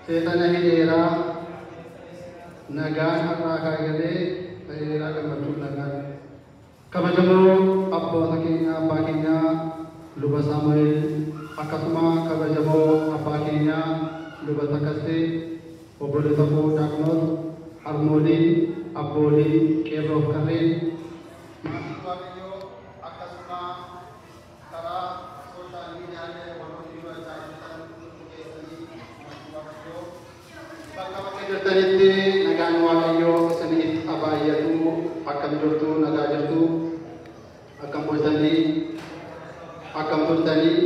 Seexana hidheeraa nagaan har'aa kaagalee ta'eeraa gammachuuf nagaan. Kabajamoo abboota keenya abbaa keenya luba Saamu'eel akkasuma kabajamoo abbaa keenya luba Takastee obboleessa koo Daaqnoot harmoolii abboolii qeerroof qarreen maatii Waaqayyoo akkasuma karaa sooshaal miidiyaalee warroonni dubbachaa jirtan keessanii maatii Waaqayyoo bakka bakka jirtanitti nagaan Waaqayyoo isiniif haa baay'atu. Akkam jirtu? Nagaa jirtu? Akkam bultanii? Akkam turtanii?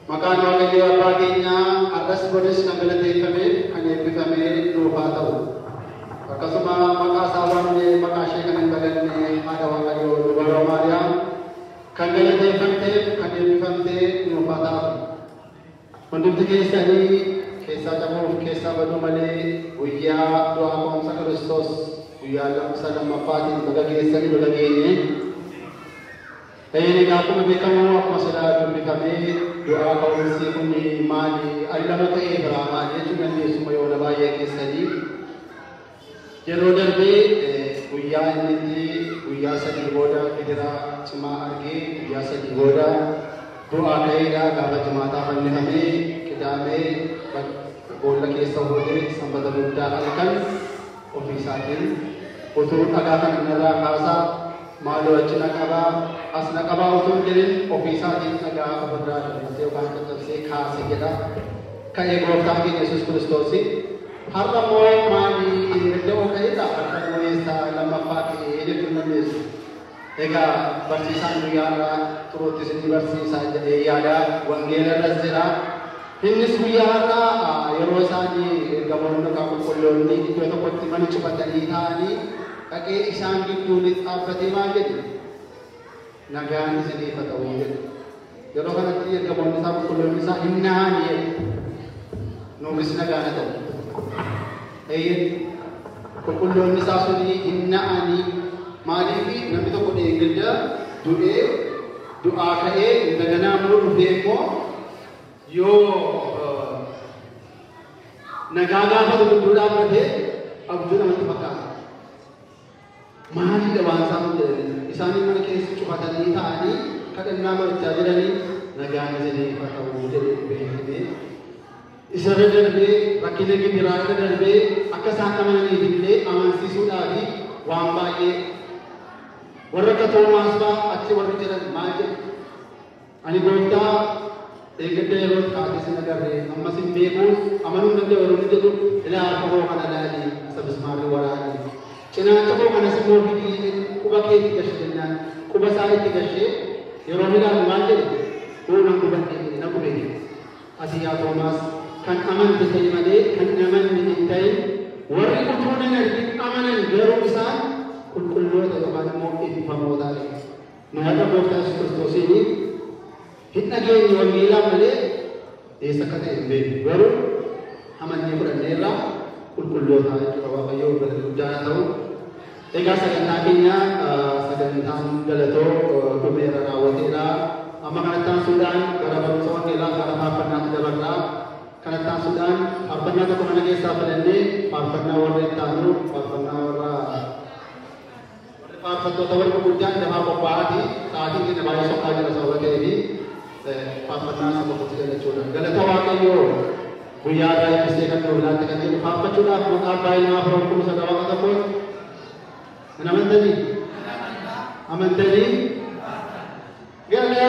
Maqaan Waaqayyoo abbaa keenyaa har'as boris kan galateeffame kan eebbifame nuuf haa ta'u. Akkasuma maqaa isaa waamnee maqaa ishee kan hin daganne haadha Waaqayyoo Dubaroo Maariyaam kan galateeffamteef kan eebbifamte nuuf haa ta'u. Hundumti keessanii keessaa cabuuf keessaa baduu malee guyyaa du'aa ka'umsa Kiristoos guyyaa lammaffaatiin baga geessanii baga geenye. Egaa akkuma beekamu akkuma silaa dubbifamee du'aa ka'umsi kun maali? Al lama ta'ee biraa maali jechuu dandeessuma yoona baay'ee keessanii. Yeroo darbee guyyaa inni guyyaa 3 booda gidiraa cimaa argee guyyaa 3 booda du'aa ka'eedha. Gaafa jimaataa fannifamee qidaamee boolla keessa oolee sanbata guddaa halkan ofii isaatiin utuu dhagaa kana irraa kaasaa maaloo achi na qabaa as na qabaa utuu hin jedhin ofii isaatiin dhagaa ofirraa darbatee yookaan caccabsee kaase jedha. Ka'ee gooftaan keenya Yesuus Kiristoos. Har'a immoo maali danda'uu ka'eedha? Har'a immoo eessaa lammaffaa ka'ee jechuu dandeessu. Egaa barsiisaan guyyaa har'aa turuutti isinii barsiisaa jedhee yaada wangeela irras jira. Innis guyyaa har'aa yeroo isaan ergamoonni yookaan qulqulloonni iddoo tokkotti mana cufatanii taa'anii dhaqee isaan gidduun dhaabbatee maal jedhe? Nagaan isiniif haa ta'u jedhe. Yeroo kanatti ergamoonni isaa qulqulloonni isaa hin na'anii jedhe. Nuufis nagaan haa ta'u. Eeyyee qulqulloonni isaa suni hin na'anii maaliif namni tokko dheengadda du'ee du'aa ka'ee daganaa immoo dhufee immoo yoo nagaa gaafatu gidduu dhaabbatee abjuu namatti fakkaata. Maalidha waan isaan jedhanii? Isaanii mana keessa cufatanii taa'anii kadhannaa godhachaa jiranii nagaan isiniif haa ta'u jedhee dhufee isarra darbee rakkina gidiraa irra darbee akka isaan amananiif illee amansiisuudhaaf waan baay'ee warra akka Toomaas fa'aa achi warri jiran maal jedhu? Ani gooftaa eeggadda yeroo kaatee sin agarree ammas hin beeku amanuu hin danda'u yeroo inni jedhu ilaa harka koo kana ilaali isa mismaarri waraane cinaacha koo kanas immoo fidii quba kee itti gashe jennaan quba isaa itti gashee yeroo ilaalu maal jedhe? Koo nan gubadhe jedhe na gube jedhe. Ati yaa Toomaas kan amante ta'e malee kan hin amanne hin ta'in warri utuu hin argin amanan garuu isaan qulqulloota yookaan immoo eebbifamoota ta'e. Nu har'a gooftaa Yesuus Kiristoosiin hin dhageenye wangeelaa malee eessa akka ta'e hin beeknu. Garuu amannee fudhanneerra qulqulloota jechuudha. Waaqayyoo galata guddaa haa ta'u. Egaa sagantaa keenya sagantaan galatoo dhumeera raawwateera. Amma kanatti aansuudhaan gara barumsa wangeelaa gara faarfannaatti dabarra. Kanatti aansuudhaan faarfannaa tokko mana keessaa filannee faarfannaa warra itti aanu faarfannaa warra faarfattoota warra gurguddaan dafaa qophaa'aati. Sa'aatiin keenya baay'ee sokkaa jira sababa ta'eef faarfannaa isa tokkotti jechuudha. Galata Waaqayyoo guyyaa irraa eebbisee kan nu bilaatti kan jedhu faarfachuudhaaf maqaa abbaa ilmaa fi qulqulluu sadaa waaqa tokkoon hin amantanii? Amantanii? Galata